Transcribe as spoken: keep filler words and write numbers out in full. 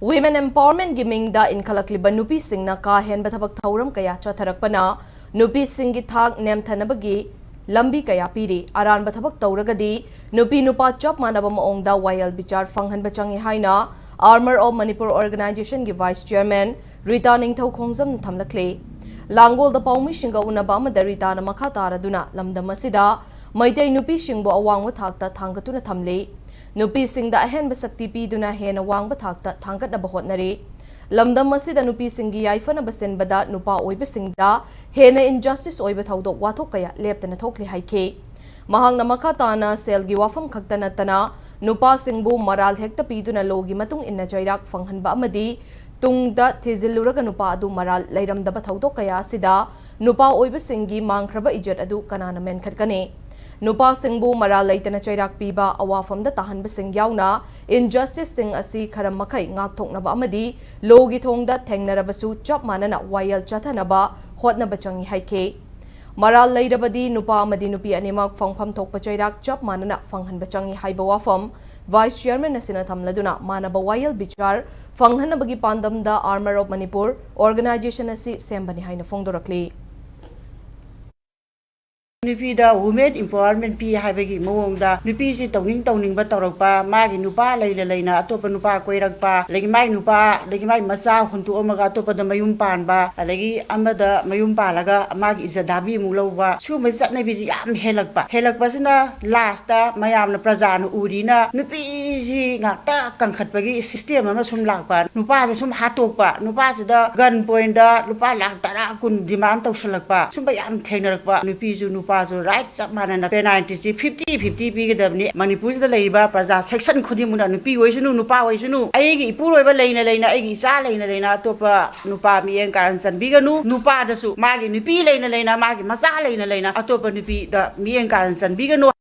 Women Empowerment ꯒꯤ ꯃꯤꯡꯗ ꯏꯟꯈꯠꯂꯛꯂꯤꯕ ꯅꯨꯄꯤꯁꯤꯡꯅ ꯀꯥ ꯍꯦꯟꯕ ꯊꯕꯛ ꯊꯧꯔꯝ ꯀꯌꯥ ꯆꯠꯊꯔꯛꯄꯅ ꯅꯨꯄꯤꯁꯤꯡꯒꯤ ꯊꯥꯛ ꯅꯦꯝꯊꯅꯕꯒꯤ ꯂꯝꯕꯤ ꯀꯌꯥ ꯄꯤꯔꯤ꯫ ꯑꯔꯥꯟꯕ ꯊꯕꯛ ꯇꯧꯔꯒꯗꯤ ꯅꯨꯄꯤ ꯅꯨꯄꯥ ꯆꯞ ꯃꯥꯟꯅꯕ ꯃꯑꯣꯡꯗ ꯋꯥꯌꯦꯜ ꯕꯤꯆꯥꯔ ꯐꯪꯍꯟꯕ ꯆꯪꯏ ꯍꯥꯏꯅ Armor of Manipur Organization ꯒꯤ Vice Chairman ꯔꯤꯇꯥ ꯅꯤꯡꯊꯧ ꯈꯣꯡꯖꯝꯅ ꯊꯝꯂꯛꯂꯤ꯫ ꯂꯥꯡꯒꯣꯜꯗ ꯄꯥꯎꯃꯤꯁꯤꯡꯒ ꯎꯅꯕ ꯑꯃꯗ ꯔꯤꯇꯥꯅ ꯃꯈꯥ ꯇꯥꯔꯗꯨꯅ ꯂꯝꯗꯝ ꯑꯁꯤꯗ ꯃꯩꯇꯩ ꯅꯨꯄꯤꯁꯤꯡꯕꯨ ꯑꯋꯥꯡꯕ ꯊꯥꯛꯇ ꯊꯥꯡꯒꯠꯇꯨꯅ ꯊꯝꯂꯤ꯫ ꯅꯨꯄꯤꯁꯤꯡꯗ ꯑꯍꯦꯟꯕ ꯁꯛꯇꯤ ꯄꯤꯗꯨꯅ ꯍꯦꯟꯅ ꯋꯥꯡꯕ ꯊꯥꯛꯇ ꯊꯥꯡꯒꯠꯅꯕ ꯍꯣꯠꯅꯔꯤ꯫ ꯂꯝꯗꯝ ꯑꯁꯤꯗ ꯅꯨꯄꯤꯁꯤꯡꯒꯤ ꯌꯥꯏꯐꯅꯕ ꯁꯤꯟꯕꯗ ꯅꯨꯄꯥ ꯑꯣꯏꯕꯁꯤꯡꯗ ꯍꯦꯟꯅ injustice ꯑꯣꯏꯕ ꯊꯧꯗꯣꯛ ꯋꯥꯊꯣꯛ ꯀꯌꯥ ꯂꯦꯞꯇꯅ ꯊꯣꯛꯂꯤ ꯍꯥꯏꯈꯤ꯫ ꯃꯍꯥꯛꯅ ꯃꯈꯥ ꯇꯥꯅ ꯁꯦꯜꯒꯤ ꯋꯥꯐꯝ ꯈꯛꯇ ꯅꯠꯇꯅ ꯅꯨꯄꯥꯁꯤꯡꯕꯨ ꯃꯔꯥꯜ ꯍꯦꯛꯇ ꯄꯤꯗꯨꯅ ꯂꯣꯒꯤ ꯃꯇꯨꯡ ꯏꯟꯅ ꯆꯩꯔꯥꯛ ꯐꯪꯍꯟꯕ ꯑꯃꯗꯤ ꯇꯨꯡꯗ ꯊꯤꯖꯤꯜꯂꯨꯔꯒ ꯅꯨꯄꯥ ꯑꯗꯨ ꯃꯔꯥꯜ ꯂꯩꯔꯝꯗꯕ ꯊꯧꯗꯣꯛ ꯀꯌꯥ ꯑꯁꯤꯗ ꯅꯨꯄꯥ ꯑꯣꯏꯕꯁꯤꯡꯒꯤ ꯃꯥꯡꯈ꯭ꯔꯕ ꯏꯖꯠ ꯑꯗꯨ ꯀꯅꯥꯅ ꯃꯦꯟꯈꯠꯀꯅꯤ? ꯅꯨꯄꯥꯁꯤꯡꯕꯨ ꯃꯔꯥꯜ ꯂꯩꯇꯅ ꯆꯩꯔꯥꯛ ꯄꯤꯕ, ꯑꯋꯥꯐꯝꯗ ꯇꯥꯍꯟꯕꯁꯤꯡ ꯌꯥꯎꯅ injustice ꯁꯤꯡ ꯑꯁꯤ ꯈꯔ ꯃꯈꯩ ꯉꯥꯛꯊꯣꯛꯅꯕ ꯑꯃꯗꯤ ꯂꯣꯒꯤ ꯊꯣꯡꯗ ꯊꯦꯡꯅꯔꯕꯁꯨ ꯆꯞ ꯃꯥꯟꯅꯅ ꯋꯥꯌꯦꯜ ꯆꯠꯊꯅꯕ ꯍꯣꯠꯅꯕ ꯆꯪꯏ ꯍꯥꯏꯈꯤ꯫ ꯃꯔꯥꯜ ꯂꯩꯔꯕꯗꯤ ꯅꯨꯄꯥ ꯑꯃꯗꯤ ꯅꯨꯄꯤ ꯑꯅꯤꯃꯛ ꯐꯪꯐꯝ ꯊꯣꯛꯄ ꯆꯩꯔꯥꯛ ꯆꯞ ꯃꯥꯟꯅꯅ ꯐꯪꯍꯟꯕ ꯆꯪꯏ ꯍꯥꯏꯕ ꯋꯥꯐꯝ Vice Chairman ꯑꯁꯤꯅ ꯊꯝꯂꯗꯨꯅ ꯃꯥꯟꯅꯕ ꯋꯥꯌꯦꯜ ꯕꯤꯆꯥꯔ ꯐꯪꯍꯟꯅꯕꯒꯤ ꯄꯥꯟꯗꯝꯗ Armor of Manipur Organization ꯑꯁꯤ ꯁꯦꯝꯕꯅꯤ ꯍꯥꯏꯅ ꯐꯣꯡꯗꯣꯔꯛꯂꯤ꯫ ꯅꯨꯄꯤꯗ women empowerment ꯄꯤ ꯍꯥꯏꯕꯒꯤ ꯃꯑꯣꯡꯗ ꯅꯨꯄꯤꯁꯤ ꯇꯧꯅꯤꯡ ꯇꯧꯅꯤꯡꯕ ꯇꯧꯔꯛꯄ, ꯃꯥꯒꯤ ꯅꯨꯄꯥ ꯂꯩꯅ ꯂꯩꯅ ꯑꯇꯣꯞꯄ ꯅꯨꯄꯥ ꯀꯣꯏꯔꯛꯄ, ꯑꯗꯒꯤ ꯃꯥꯏ ꯅꯨꯄꯥ, ꯑꯗꯒꯤ ꯃꯥꯏ ꯃꯆꯥ ꯍꯨꯟꯗꯣꯛꯑꯝꯃꯒ ꯑꯇꯣꯞꯄꯗ ꯃꯌꯨꯝ ꯄꯥꯟꯕ, ꯑꯗꯒꯤ ꯑꯃꯗ ꯃꯌꯨꯝ ꯄꯥꯜꯂꯒ ꯃꯥꯒꯤ ꯏꯖꯠ ꯗꯥꯕꯤ ꯑꯃꯨꯛ ꯂꯧꯕ, ꯁꯤꯒꯨꯝꯕ ꯆꯠꯅꯕꯤꯁꯤ ꯌꯥꯝ ꯍꯦꯜꯂꯛꯄ꯫ ꯍꯦꯜꯂꯛꯄꯁꯤꯅ last ꯇ ꯃꯌꯥꯝꯅ, ꯄ꯭ꯔꯖꯥꯅ ꯎꯔꯤꯅ ꯅꯨꯄꯤꯁꯤ ꯉꯥꯛꯇ ꯀꯟꯈꯠꯄꯒꯤ system ꯑꯃ ꯁꯨꯝ ꯂꯥꯛꯄ, ꯅꯨꯄꯥꯁꯦ ꯁꯨꯝ ꯍꯥꯠꯇꯣꯛꯄ, ꯅꯨꯄꯥꯁꯤꯗ gun point ꯗ ꯂꯨꯄꯥ ꯂꯥꯈ ꯇꯔꯥ ꯀꯨꯟ demand ꯇꯧꯁꯜꯂꯛꯄ, ꯁꯨꯝꯕ ꯌꯥꯝ ꯊꯦꯡꯅꯔꯛꯄ꯫ ꯅꯨꯄꯤꯁꯨ ꯅꯨꯄꯥꯁꯨ right ꯆꯞ ꯃꯥꯟꯅꯅ penalty ꯁꯤ fifty fifty ꯄꯤꯒꯗꯕꯅꯤ꯫ ꯃꯅꯤꯄꯨꯔꯁꯤꯗ ꯂꯩꯔꯤꯕ ꯄ꯭ꯔꯖꯥ section ꯈꯨꯗꯤꯡꯃꯛꯅ, ꯅꯨꯄꯤ ꯑꯣꯏꯁꯅꯨ, ꯅꯨꯄꯥ ꯑꯣꯏꯁꯅꯨ, ꯑꯩꯒꯤ ꯏꯄꯨꯔꯣꯏꯕ ꯂꯩꯅ ꯂꯩꯅ, ꯑꯩꯒꯤ ꯏꯆꯥ ꯂꯩꯅ ꯂꯩꯅ ꯑꯇꯣꯞꯄ ꯅꯨꯄꯥ ꯃꯤꯠꯌꯦꯡ ꯀꯥꯔꯟ ꯆꯟꯕꯤꯒꯅꯨ꯫ ꯅꯨꯄꯥꯗꯁꯨ ꯃꯥꯒꯤ ꯅꯨꯄꯤ ꯂꯩꯅ ꯂꯩꯅ, ꯃꯥꯒꯤ ꯃꯆꯥ ꯂꯩꯅ ꯂꯩꯅ ꯑꯇꯣꯞꯄ ꯅꯨꯄꯤꯗ ꯃꯤꯠꯌꯦꯡ ꯀꯥꯔꯟ ꯆꯟꯕꯤꯒꯅꯨ꯫